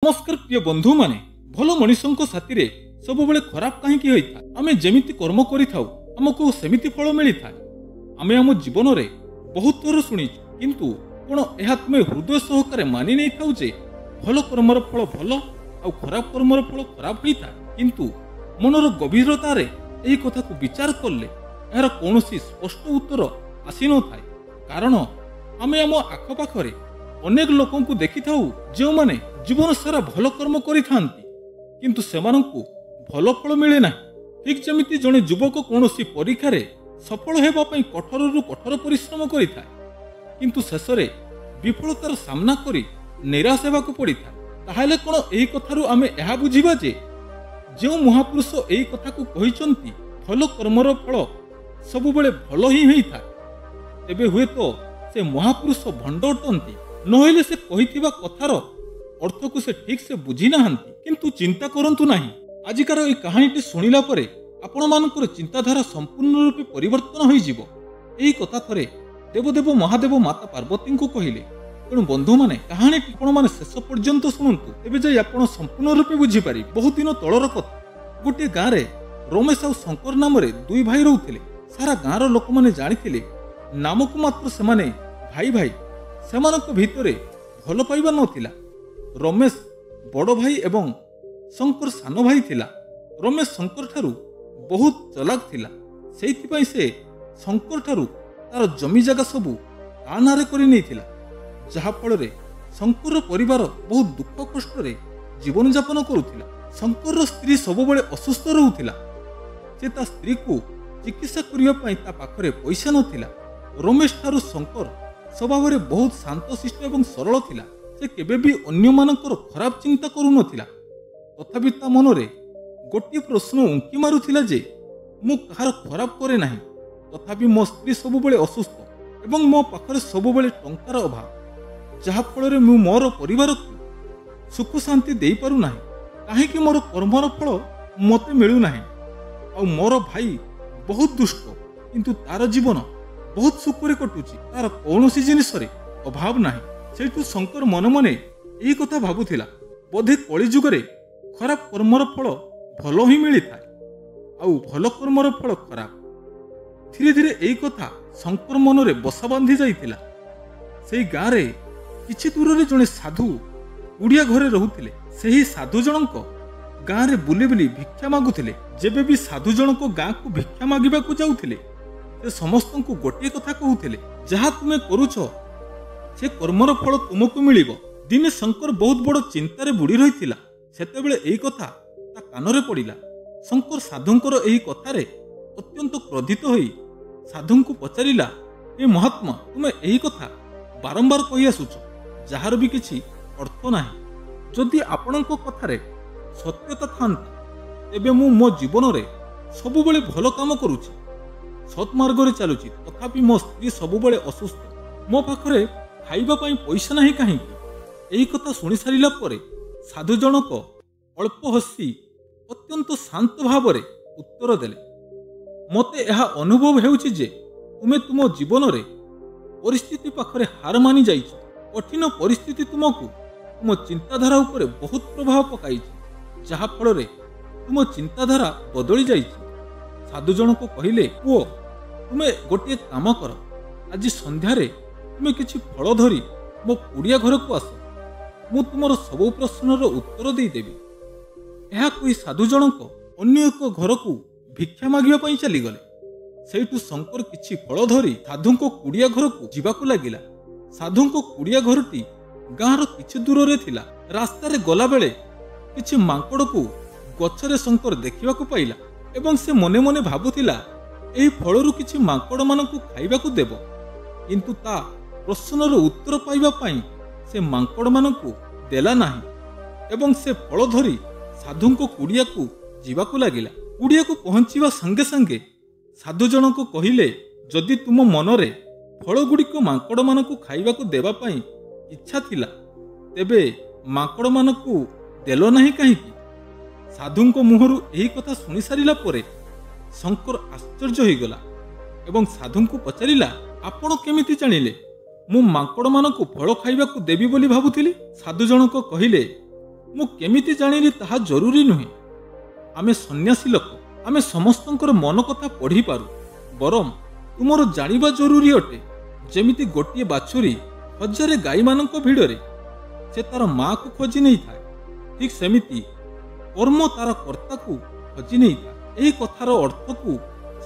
ନମସ୍କାର ପ୍ରିୟ ବନ୍ଧୁମାନେ, ଭଲ ମଣିଷଙ୍କ ସାଥିରେ ସବୁବେଳେ ଖରାପ କାହିଁକି ହୋଇଥାଏ? ଆମେ ଯେମିତି କର୍ମ କରିଥାଉ ଆମକୁ ସେମିତି ଫଳ ମିଳିଥାଏ। ଆମେ ଆମ ଜୀବନରେ ବହୁତ ଥର ଶୁଣିଛୁ, କିନ୍ତୁ କ'ଣ ଏହା ତୁମେ ହୃଦୟ ସହକାରେ ମାନି ନେଇଥାଉ ଯେ ଭଲ କର୍ମର ଫଳ ଭଲ ଆଉ ଖରାପ କର୍ମର ଫଳ ଖରାପ ହୋଇଥାଏ? କିନ୍ତୁ ମନର ଗଭୀରତାରେ ଏହି କଥାକୁ ବିଚାର କଲେ ଏହାର କୌଣସି ସ୍ପଷ୍ଟ ଉତ୍ତର ଆସିନଥାଏ। କାରଣ ଆମେ ଆମ ଆଖପାଖରେ ଅନେକ ଲୋକଙ୍କୁ ଦେଖିଥାଉ ଯେଉଁମାନେ ଜୀବନ ସାରା ଭଲ କର୍ମ କରିଥାନ୍ତି, କିନ୍ତୁ ସେମାନଙ୍କୁ ଭଲ ଫଳ ମିଳେ ନାହିଁ। ଠିକ୍ ଯେମିତି ଜଣେ ଯୁବକ କୌଣସି ପରୀକ୍ଷାରେ ସଫଳ ହେବା ପାଇଁ କଠୋରରୁ କଠୋର ପରିଶ୍ରମ କରିଥାଏ, କିନ୍ତୁ ଶେଷରେ ବିଫଳତାର ସାମ୍ନା କରି ନିରାଶ ହେବାକୁ ପଡ଼ିଥାଏ। ତାହେଲେ କ'ଣ ଏହି କଥାରୁ ଆମେ ଏହା ବୁଝିବା ଯେ ଯେଉଁ ମହାପୁରୁଷ ଏହି କଥାକୁ କହିଛନ୍ତି ଭଲ କର୍ମର ଫଳ ସବୁବେଳେ ଭଲ ହିଁ ହୋଇଥାଏ, ତେବେ ହୁଏତ ସେ ମହାପୁରୁଷ ଭଣ୍ଡ ଅଟନ୍ତି, ନହେଲେ ସେ କହିଥିବା କଥାର ଅର୍ଥକୁ ସେ ଠିକ୍ ସେ ବୁଝି ନାହାନ୍ତି। କିନ୍ତୁ ଚିନ୍ତା କରନ୍ତୁ ନାହିଁ, ଆଜିକାର ଏହି କାହାଣୀଟି ଶୁଣିଲା ପରେ ଆପଣମାନଙ୍କର ଚିନ୍ତାଧାରା ସମ୍ପୂର୍ଣ୍ଣ ରୂପେ ପରିବର୍ତ୍ତନ ହୋଇଯିବ। ଏହି କଥା ଥରେ ଦେବଦେବ ମହାଦେବ ମାତା ପାର୍ବତୀଙ୍କୁ କହିଲେ। ତେଣୁ ବନ୍ଧୁମାନେ, କାହାଣୀଟି ଆପଣମାନେ ଶେଷ ପର୍ଯ୍ୟନ୍ତ ଶୁଣନ୍ତୁ, ତେବେ ଯାଇ ଆପଣ ସମ୍ପୂର୍ଣ୍ଣ ରୂପେ ବୁଝିପାରିବେ। ବହୁତ ଦିନ ତଳର କଥା, ଗୋଟିଏ ଗାଁରେ ରମେଶ ଆଉ ଶଙ୍କର ନାମରେ ଦୁଇ ଭାଇ ରହୁଥିଲେ। ସାରା ଗାଁର ଲୋକମାନେ ଜାଣିଥିଲେ ନାମକୁ ମାତ୍ର ସେମାନେ ଭାଇ ଭାଇ, ସେମାନଙ୍କ ଭିତରେ ଭଲ ପାଇବା ନଥିଲା। ରମେଶ ବଡ଼ ଭାଇ ଏବଂ ଶଙ୍କର ସାନ ଭାଇ ଥିଲା। ରମେଶ ଶଙ୍କର ଠାରୁ ବହୁତ ଚଲାକ ଥିଲା, ସେଇଥିପାଇଁ ସେ ଶଙ୍କର ଠାରୁ ତାର ଜମି ଜାଗା ସବୁ ତା ନାଁରେ କରି ନେଇଥିଲା, ଯାହାଫଳରେ ଶଙ୍କରର ପରିବାର ବହୁତ ଦୁଃଖ କଷ୍ଟରେ ଜୀବନଯାପନ କରୁଥିଲା। ଶଙ୍କରର ସ୍ତ୍ରୀ ସବୁବେଳେ ଅସୁସ୍ଥ ରହୁଥିଲା। ସେ ତା ସ୍ତ୍ରୀକୁ ଚିକିତ୍ସା କରିବା ପାଇଁ ତା ପାଖରେ ପଇସା ନଥିଲା। ରମେଶ ଠାରୁ ଶଙ୍କର ସ୍ୱଭାବରେ ବହୁତ ଶାନ୍ତଶିଷ୍ଟ ଏବଂ ସରଳ ଥିଲା। ସେ କେବେ ବି ଅନ୍ୟମାନଙ୍କର ଖରାପ ଚିନ୍ତା କରୁନଥିଲା। ତଥାପି ତା ମନରେ ଗୋଟିଏ ପ୍ରଶ୍ନ ଉଙ୍କି ମାରୁଥିଲା ଯେ ମୁଁ କାହାର ଖରାପ କରେ ନାହିଁ, ତଥାପି ମୋ ସ୍ତ୍ରୀ ସବୁବେଳେ ଅସୁସ୍ଥ ଏବଂ ମୋ ପାଖରେ ସବୁବେଳେ ଟଙ୍କାର ଅଭାବ, ଯାହାଫଳରେ ମୁଁ ମୋର ପରିବାରକୁ ସୁଖ ଶାନ୍ତି ଦେଇପାରୁନାହିଁ। କାହିଁକି ମୋର କର୍ମର ଫଳ ମୋତେ ମିଳୁନାହିଁ? ଆଉ ମୋର ଭାଇ ବହୁତ ଦୁଷ୍ଟ, କିନ୍ତୁ ତାର ଜୀବନ ବହୁତ ସୁଖରେ କଟୁଛି, ତାର କୌଣସି ଜିନିଷରେ ଅଭାବ ନାହିଁ। ସେଇଠୁ ଶଙ୍କର ମନେ ମନେ ଏହି କଥା ଭାବୁଥିଲା, ବୋଧେ କଳିଯୁଗରେ ଖରାପ କର୍ମର ଫଳ ଭଲ ହିଁ ମିଳିଥାଏ ଆଉ ଭଲ କର୍ମର ଫଳ ଖରାପ। ଧୀରେ ଧୀରେ ଏଇ କଥା ଶଙ୍କର ମନରେ ବସା ବାନ୍ଧି ଯାଇଥିଲା। ସେଇ ଗାଁରେ କିଛି ଦୂରରେ ଜଣେ ସାଧୁ କୁଡ଼ିଆ ଘରେ ରହୁଥିଲେ। ସେହି ସାଧୁ ଜଣଙ୍କ ଗାଁରେ ବୁଲି ବୁଲି ଭିକ୍ଷା ମାଗୁଥିଲେ। ଯେବେ ବି ସାଧୁ ଜଣଙ୍କ ଗାଁକୁ ଭିକ୍ଷା ମାଗିବାକୁ ଯାଉଥିଲେ, ସେ ସମସ୍ତଙ୍କୁ ଗୋଟିଏ କଥା କହୁଥିଲେ, ଯାହା ତୁମେ କରୁଛ ସେ କର୍ମର ଫଳ ତୁମକୁ ମିଳିବ। ଦିନେ ଶଙ୍କର ବହୁତ ବଡ଼ ଚିନ୍ତାରେ ବୁଡ଼ି ରହିଥିଲା। ସେତେବେଳେ ଏଇ କଥା ତା କାନରେ ପଡ଼ିଲା। ଶଙ୍କର ସାଧୁଙ୍କର ଏହି କଥାରେ ଅତ୍ୟନ୍ତ କ୍ରୋଧିତ ହୋଇ ସାଧୁଙ୍କୁ ପଚାରିଲା, ଏ ମହାତ୍ମା, ତୁମେ ଏହି କଥା ବାରମ୍ବାର କହି ଆସୁଛ, ଯାହାର ବି କିଛି ଅର୍ଥ ନାହିଁ। ଯଦି ଆପଣଙ୍କ କଥାରେ ସତ୍ୟତା ଥାନ୍ତା, ତେବେ ମୁଁ ମୋ ଜୀବନରେ ସବୁବେଳେ ଭଲ କାମ କରୁଛି, ସତ୍ ମାର୍ଗରେ ଚାଲୁଛି, ତଥାପି ମୋ ସ୍ତ୍ରୀ ସବୁବେଳେ ଅସୁସ୍ଥ, ମୋ ପାଖରେ ଖାଇବା ପାଇଁ ପଇସା ନାହିଁ କାହିଁକି? ଏହି କଥା ଶୁଣି ସାରିଲା ପରେ ସାଧୁ ଜଣକ ଅଳ୍ପ ହସି ଅତ୍ୟନ୍ତ ଶାନ୍ତ ଭାବରେ ଉତ୍ତର ଦେଲେ, ମୋତେ ଏହା ଅନୁଭବ ହେଉଛି ଯେ ତୁମେ ତୁମ ଜୀବନରେ ପରିସ୍ଥିତି ପାଖରେ ହାର ମାନି ଯାଇଛ। କଠିନ ପରିସ୍ଥିତି ତୁମକୁ ତୁମ ଚିନ୍ତାଧାରା ଉପରେ ବହୁତ ପ୍ରଭାବ ପକାଇଛି, ଯାହାଫଳରେ ତୁମ ଚିନ୍ତାଧାରା ବଦଳି ଯାଇଛି। ସାଧୁ ଜଣକ କହିଲେ, ପୁଅ, ତୁମେ ଗୋଟିଏ କାମ କର, ଆଜି ସନ୍ଧ୍ୟାରେ ତୁମେ କିଛି ଫଳ ଧରି ମୋ କୁଡ଼ିଆ ଘରକୁ ଆସ, ମୁଁ ତୁମର ସବୁ ପ୍ରଶ୍ନର ଉତ୍ତର ଦେଇଦେବି। ଏହା କହି ସାଧୁ ଜଣକ ଅନ୍ୟ ଏକ ଘରକୁ ଭିକ୍ଷା ମାଗିବା ପାଇଁ ଚାଲିଗଲେ। ସେଇଠୁ ଶଙ୍କର କିଛି ଫଳ ଧରି ସାଧୁଙ୍କ କୁଡ଼ିଆ ଘରକୁ ଯିବାକୁ ଲାଗିଲା। ସାଧୁଙ୍କ କୁଡ଼ିଆ ଘରଟି ଗାଁର କିଛି ଦୂରରେ ଥିଲା। ରାସ୍ତାରେ ଗଲାବେଳେ କିଛି ମାଙ୍କଡ଼କୁ ଗଛରେ ଶଙ୍କର ଦେଖିବାକୁ ପାଇଲା ଏବଂ ସେ ମନେ ମନେ ଭାବୁଥିଲା ଏହି ଫଳରୁ କିଛି ମାଙ୍କଡ଼ମାନଙ୍କୁ ଖାଇବାକୁ ଦେବ, କିନ୍ତୁ ତା ପ୍ରଶ୍ନର ଉତ୍ତର ପାଇବା ପାଇଁ ସେ ମାଙ୍କଡ଼ମାନଙ୍କୁ ଦେଲା ନାହିଁ ଏବଂ ସେ ଫଳ ଧରି ସାଧୁଙ୍କ କୁଡ଼ିଆକୁ ଯିବାକୁ ଲାଗିଲା। କୁଡ଼ିଆକୁ ପହଞ୍ଚିବା ସଙ୍ଗେ ସଙ୍ଗେ ସାଧୁ ଜଣକ କହିଲେ, ଯଦି ତୁମ ମନରେ ଫଳଗୁଡ଼ିକ ମାଙ୍କଡ଼ମାନଙ୍କୁ ଖାଇବାକୁ ଦେବା ପାଇଁ ଇଚ୍ଛା ଥିଲା, ତେବେ ମାଙ୍କଡ଼ମାନଙ୍କୁ ଦେଲ ନାହିଁ କାହିଁକି? ସାଧୁଙ୍କ ମୁହଁରୁ ଏହି କଥା ଶୁଣି ସାରିଲା ପରେ ଶଙ୍କର ଆଶ୍ଚର୍ଯ୍ୟ ହୋଇଗଲା ଏବଂ ସାଧୁଙ୍କୁ ପଚାରିଲା, ଆପଣ କେମିତି ଜାଣିଲେ ମୁଁ ମାଙ୍କଡ଼ମାନଙ୍କୁ ଫଳ ଖାଇବାକୁ ଦେବି ବୋଲି ଭାବୁଥିଲି? ସାଧୁ ଜଣକ କହିଲେ, ମୁଁ କେମିତି ଜାଣିଲି ତାହା ଜରୁରୀ ନୁହେଁ। ଆମେ ସନ୍ନ୍ୟାସୀ ଲୋକ, ଆମେ ସମସ୍ତଙ୍କର ମନ କଥା ପଢ଼ିପାରୁ, ବରଂ ତୁମର ଜାଣିବା ଜରୁରୀ ଅଟେ। ଯେମିତି ଗୋଟିଏ ବାଛୁରୀ ହଜାରେ ଗାଈମାନଙ୍କ ଭିଡ଼ରେ ସେ ତାର ମାଆକୁ ଖୋଜି ନେଇଥାଏ, ଠିକ୍ ସେମିତି କର୍ମ ତାର କର୍ତ୍ତାକୁ ଖୋଜି ନେଇଥାଏ। ଏହି କଥାର ଅର୍ଥକୁ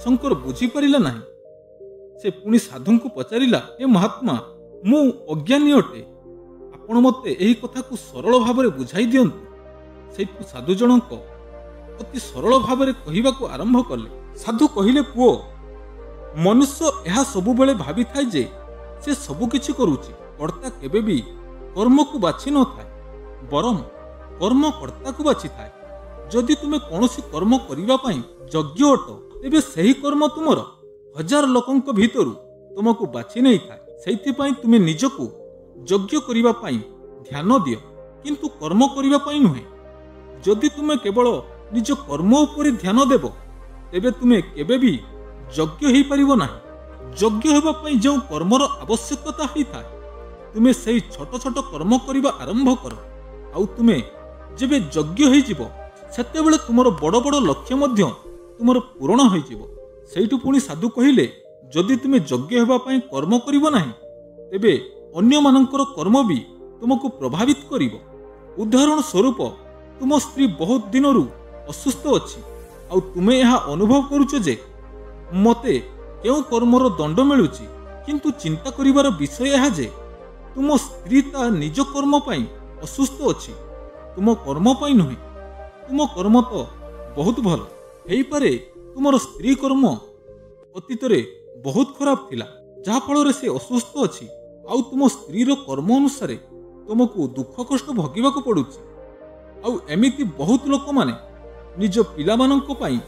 ଶଙ୍କର ବୁଝିପାରିଲା ନାହିଁ। ସେ ପୁଣି ସାଧୁଙ୍କୁ ପଚାରିଲା, ହେ ମହାତ୍ମା, ମୁଁ ଅଜ୍ଞାନୀ ଅଟେ, ଆପଣ ମୋତେ ଏହି କଥାକୁ ସରଳ ଭାବରେ ବୁଝାଇ ଦିଅନ୍ତୁ। ସେଇଠୁ ସାଧୁ ଜଣଙ୍କ ଅତି ସରଳ ଭାବରେ କହିବାକୁ ଆରମ୍ଭ କଲେ। ସାଧୁ କହିଲେ, ପୁଅ, ମନୁଷ୍ୟ ଏହା ସବୁବେଳେ ଭାବିଥାଏ ଯେ ସେ ସବୁ କିଛି କରୁଛି। କର୍ତ୍ତା କେବେ ବି କର୍ମକୁ ବାଛି ନଥାଏ, ବରଂ କର୍ମ କର୍ତ୍ତାକୁ ବାଛିଥାଏ। ଯଦି ତୁମେ କୌଣସି କର୍ମ କରିବା ପାଇଁ ଯୋଗ୍ୟ ଅଟ, ତେବେ ସେହି କର୍ମ ତୁମର ହଜାର ଲୋକଙ୍କ ଭିତରୁ ତୁମକୁ ବାଛି ନେଇଥାଏ। ସେଇଥିପାଇଁ ତୁମେ ନିଜକୁ ଯୋଗ୍ୟ କରିବା ପାଇଁ ଧ୍ୟାନ ଦିଅ, କିନ୍ତୁ କର୍ମ କରିବା ପାଇଁ ନୁହେଁ। ଯଦି ତୁମେ କେବଳ ନିଜ କର୍ମ ଉପରେ ଧ୍ୟାନ ଦେବ, ତେବେ ତୁମେ କେବେ ବି ଯୋଗ୍ୟ ହେଇପାରିବ ନାହିଁ। ଯୋଗ୍ୟ ହେବା ପାଇଁ ଯେଉଁ କର୍ମର ଆବଶ୍ୟକତା ହେଇଥାଏ, ତୁମେ ସେଇ ଛୋଟ ଛୋଟ କର୍ମ କରିବା ଆରମ୍ଭ କର। ଆଉ ତୁମେ ଯେବେ ଯୋଗ୍ୟ ହେଇଯିବ, ସେତେବେଳେ ତୁମର ବଡ଼ ବଡ଼ ଲକ୍ଷ୍ୟ ମଧ୍ୟ ତୁମର ପୂରଣ ହୋଇଯିବ। ସେଇଠୁ ପୁଣି ସାଧୁ କହିଲେ, ଯଦି ତୁମେ ଯୋଗ୍ୟ ହେବା ପାଇଁ କର୍ମ କରିବ ନାହିଁ, ତେବେ ଅନ୍ୟମାନଙ୍କର କର୍ମ ବି ତୁମକୁ ପ୍ରଭାବିତ କରିବ। ଉଦାହରଣ ସ୍ୱରୂପ, ତୁମ ସ୍ତ୍ରୀ ବହୁତ ଦିନରୁ ଅସୁସ୍ଥ ଅଛି, ଆଉ ତୁମେ ଏହା ଅନୁଭବ କରୁଛ ଯେ ମୋତେ କେଉଁ କର୍ମର ଦଣ୍ଡ ମିଳୁଛି। କିନ୍ତୁ ଚିନ୍ତା କରିବାର ବିଷୟ ଏହା ଯେ ତୁମ ସ୍ତ୍ରୀ ତା ନିଜ କର୍ମ ପାଇଁ ଅସୁସ୍ଥ ଅଛି, ତୁମ କର୍ମ ପାଇଁ ନୁହେଁ। ତୁମ କର୍ମ ତ ବହୁତ ଭଲ ହେଇପାରେ, ତୁମର ସ୍ତ୍ରୀ କର୍ମ ଅତୀତରେ ବହୁତ ଖରାପ ଥିଲା, ଯାହାଫଳରେ ସେ ଅସୁସ୍ଥ ଅଛି। ଆଉ ତୁମ ସ୍ତ୍ରୀର କର୍ମ ଅନୁସାରେ ତୁମକୁ ଦୁଃଖ କଷ୍ଟ ଭୋଗିବାକୁ ପଡୁଛି। ଆଉ ଏମିତି ବହୁତ ଲୋକମାନେ ନିଜ ପିଲାମାନଙ୍କ ପାଇଁ,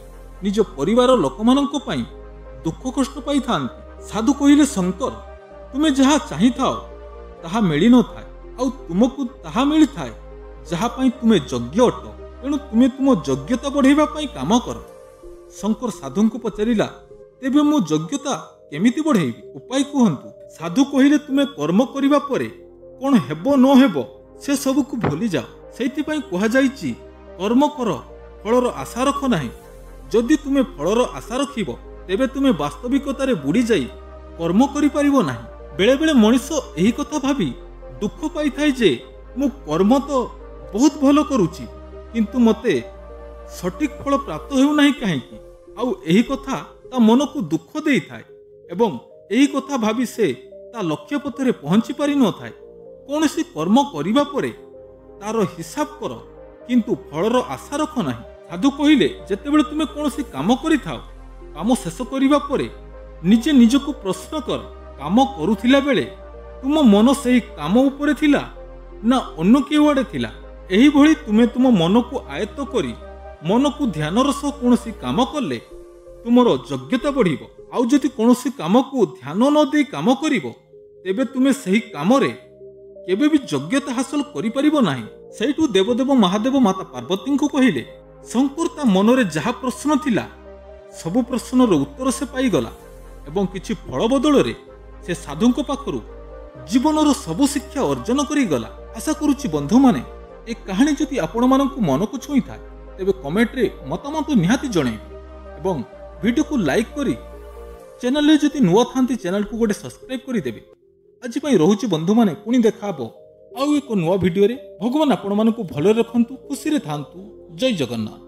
ନିଜ ପରିବାର ଲୋକମାନଙ୍କ ପାଇଁ ଦୁଃଖ କଷ୍ଟ ପାଇଥାନ୍ତି। ସାଧୁ କହିଲେ, ଶଙ୍କର, ତୁମେ ଯାହା ଚାହିଁଥାଅ ତାହା ମିଳିନଥାଏ, ଆଉ ତୁମକୁ ତାହା ମିଳିଥାଏ ଯାହା ପାଇଁ ତୁମେ ଯୋଗ୍ୟ ଅଟ। ତେଣୁ ତୁମେ ତୁମ ଯୋଗ୍ୟତା ବଢ଼ାଇବା ପାଇଁ କାମ କର। ଶଙ୍କର ସାଧୁଙ୍କୁ ପଚାରିଲା, ତେବେ ମୁଁ ଯୋଗ୍ୟତା କେମିତି ବଢ଼େଇବି, ଉପାୟ କୁହନ୍ତୁ। ସାଧୁ କହିଲେ, ତୁମେ କର୍ମ କରିବା ପରେ କ'ଣ ହେବ ନ ହେବ ସେ ସବୁକୁ ଭୁଲିଯାଅ। ସେଇଥିପାଇଁ କୁହାଯାଇଛି, କର୍ମ କର, ଫଳର ଆଶା ରଖ ନାହିଁ। ଯଦି ତୁମେ ଫଳର ଆଶା ରଖିବ, ତେବେ ତୁମେ ବାସ୍ତବିକତାରେ ବୁଡ଼ିଯାଇ କର୍ମ କରିପାରିବ ନାହିଁ। ବେଳେବେଳେ ମଣିଷ ଏହି କଥା ଭାବି ଦୁଃଖ ପାଇଥାଏ ଯେ ମୁଁ କର୍ମ ତ ବହୁତ ଭଲ କରୁଛି, କିନ୍ତୁ ମୋତେ ସଠିକ ଫଳ ପ୍ରାପ୍ତ ହେଉନାହିଁ କାହିଁକି? ଆଉ ଏହି କଥା ତା ମନକୁ ଦୁଃଖ ଦେଇଥାଏ ଏବଂ ଏହି କଥା ଭାବି ସେ ତା ଲକ୍ଷ୍ୟ ପଥରେ ପହଞ୍ଚି ପାରିନଥାଏ। କୌଣସି କର୍ମ କରିବା ପରେ ତାର ହିସାବ କର, କିନ୍ତୁ ଫଳର ଆଶା ରଖ ନାହିଁ। ସାଧୁ କହିଲେ, ଯେତେବେଳେ ତୁମେ କୌଣସି କାମ କରିଥାଅ, କାମ ଶେଷ କରିବା ପରେ ନିଜେ ନିଜକୁ ପ୍ରଶ୍ନ କର, କାମ କରୁଥିଲା ବେଳେ ତୁମ ମନ ସେହି କାମ ଉପରେ ଥିଲା ନା ଅନ୍ୟ କେଉଁଆଡ଼େ ଥିଲା? ଏହିଭଳି ତୁମେ ତୁମ ମନକୁ ଆୟତ୍ତ କରି ମନକୁ ଧ୍ୟାନର ସହ କୌଣସି କାମ କଲେ ତୁମର ଯୋଗ୍ୟତା ବଢ଼ିବ। ଆଉ ଯଦି କୌଣସି କାମକୁ ଧ୍ୟାନ ନ ଦେଇ କାମ କରିବ, ତେବେ ତୁମେ ସେହି କାମରେ କେବେ ବି ଯୋଗ୍ୟତା ହାସଲ କରିପାରିବ ନାହିଁ। ସେଇଠୁ ଦେବଦେବ ମହାଦେବ ମାତା ପାର୍ବତୀଙ୍କୁ କହିଲେ, ଶଙ୍କର ତା ମନରେ ଯାହା ପ୍ରଶ୍ନ ଥିଲା ସବୁ ପ୍ରଶ୍ନର ଉତ୍ତର ସେ ପାଇଗଲା ଏବଂ କିଛି ଫଳ ବଦଳରେ ସେ ସାଧୁଙ୍କ ପାଖରୁ ଜୀବନର ସବୁ ଶିକ୍ଷା ଅର୍ଜନ କରିଗଲା। ଆଶା କରୁଛି ବନ୍ଧୁମାନେ, ଏ କାହାଣୀ ଯଦି ଆପଣମାନଙ୍କୁ ମନକୁ ଛୁଇଁଥାଏ, ତେବେ କମେଣ୍ଟରେ ମତାମତ ନିହାତି ଜଣାଇବେ ଏବଂ ଭିଡ଼ିଓକୁ ଲାଇକ୍ କରି ଚ୍ୟାନେଲରେ ଯଦି ନୂଆ ଥାନ୍ତି ଚ୍ୟାନେଲକୁ ଗୋଟେ ସବସ୍କ୍ରାଇବ୍ କରିଦେବେ। ଆଜି ପାଇଁ ରହୁଛି ବନ୍ଧୁମାନେ, ପୁଣି ଦେଖା ହେବ ଆଉ ଏକ ନୂଆ ଭିଡ଼ିଓରେ। ଭଗବାନ ଆପଣମାନଙ୍କୁ ଭଲରେ ରଖନ୍ତୁ, ଖୁସିରେ ଥାନ୍ତୁ। ଜୟ ଜଗନ୍ନାଥ।